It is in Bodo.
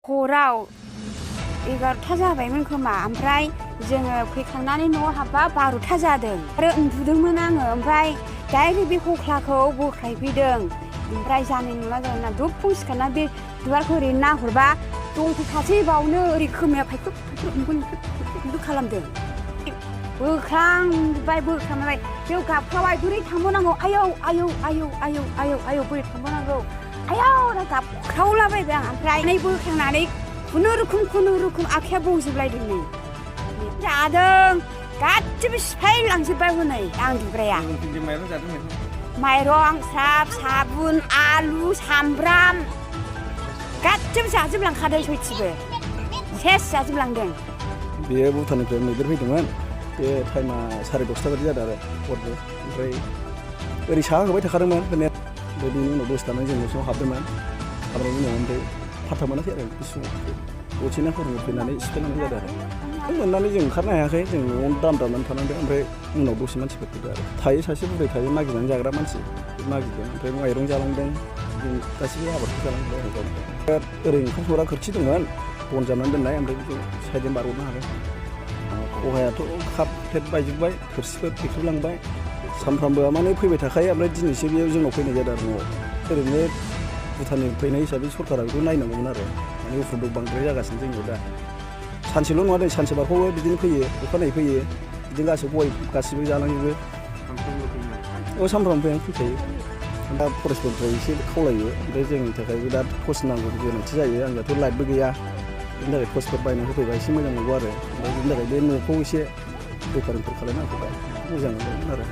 हराव 11था जाबायमोन खोमा ओमफ्राय जोङो फैखांनानै न'आव हाबबा 12था जादों आरो उन्दुदोंमोन आङो ओमफ्राय डाइरेक्ट बे हख्लाखौ बोख्लायफैदों ओमफ्राय जानाय नंला जाना दुफुं सिखारना बे दुवारखौ ओरै नाहरबा दंफैखासै बावनो ओरै खोमाया फायख्रुब खालामदों बोख्रांबाय बेयाव गाबख्रावबाय बोरै थांबावनांगौ आयौ आयौ आयौ आयौ आयौ आयौ बोरै थांबावनांगौ आयौ दा गाबख्रावलाबायबाय आं ओमफ्य नै बोखांनानै खुनुरुखुम आखाइया बौजोबलायदों नै जादों गासिबो सिफाय लांजोबबाय हनै आं दुग्राया माइरं साब साबुन आलु सामब्राम गासिबो जाजोबलांखादों सयथिबो सेस जाजोबलांदों बेयो भुटाननिफ्राय मैदेर फैदोंमोन बे टाइमा 10:30 बादि जादों आरो हरबो ओमफ्राय ओरै साहा होबाय थाखादोंमोन होनाया ओमफ्राय बेनि उनाव दसे थानानै जों न'सिङाव हाबदोंमोन हाबनायनि उनाव ओमफ्राय फात्ता मोनाखै आरो बे समाव दसेनो हरनो फैनानै सिफायनांगौ जादों आरो मोननानै जों ओंखारनो हायाखै जों न'आवनो दामनानै थानांदों ओमफ्राय उनाव दसे मानसिफोर फैदों आरो थायो सासे बुरै थायो मागिनानै जाग्रा मानसि मागिदों ओमफ्राय माइरं जालांदों जों गासैबो आबादखौ जालांदों आरो ओरै ओंखाम संग्रा खोरखि दंमोन बन जाबनानै दोननाय ओमफ्राय बेखौ साइडजों बारग'नो हादों खहायाथ' काप प्लेट बायजोब्बाय थोरसिफोर बेख्रुबलांबाय सानफ्रामबो माने फैबाय थाखायो ओमफ्राय दिनैसो बेयाव जोंनाव फैनाय जादों आरो न'आव ओरैनो भुटाननि फैनाय हिसाबै सरकारा बेखौ नायनांगौमोन आरो माने उफुद्रुग बांद्राय जागासिनो जोंनियाव दा सानसेल' नङा दै सानसे बारखौबो बिदिनो फैयो अखानायै फैयो बिदिनो गासिबो जालांजोबो सानफ्रामबो फैखायो दा फरेस्टफोरनिफ्राय एसे खावलायो ओमफ्राय जोंनि थाखायबो दा पस्ट नांगौ गोनांथि जायो आंनियाथ' लाइटबो गैया बेनि थाखाय पस्टफोर बायना होफैबा एसे मोजां नंगौ आरो ओमफ्राय बेनि थाखाय बे न'खौ एसे रिपेयारिंफोर खालामना होफैबा मोजां मोनगौमोन आरो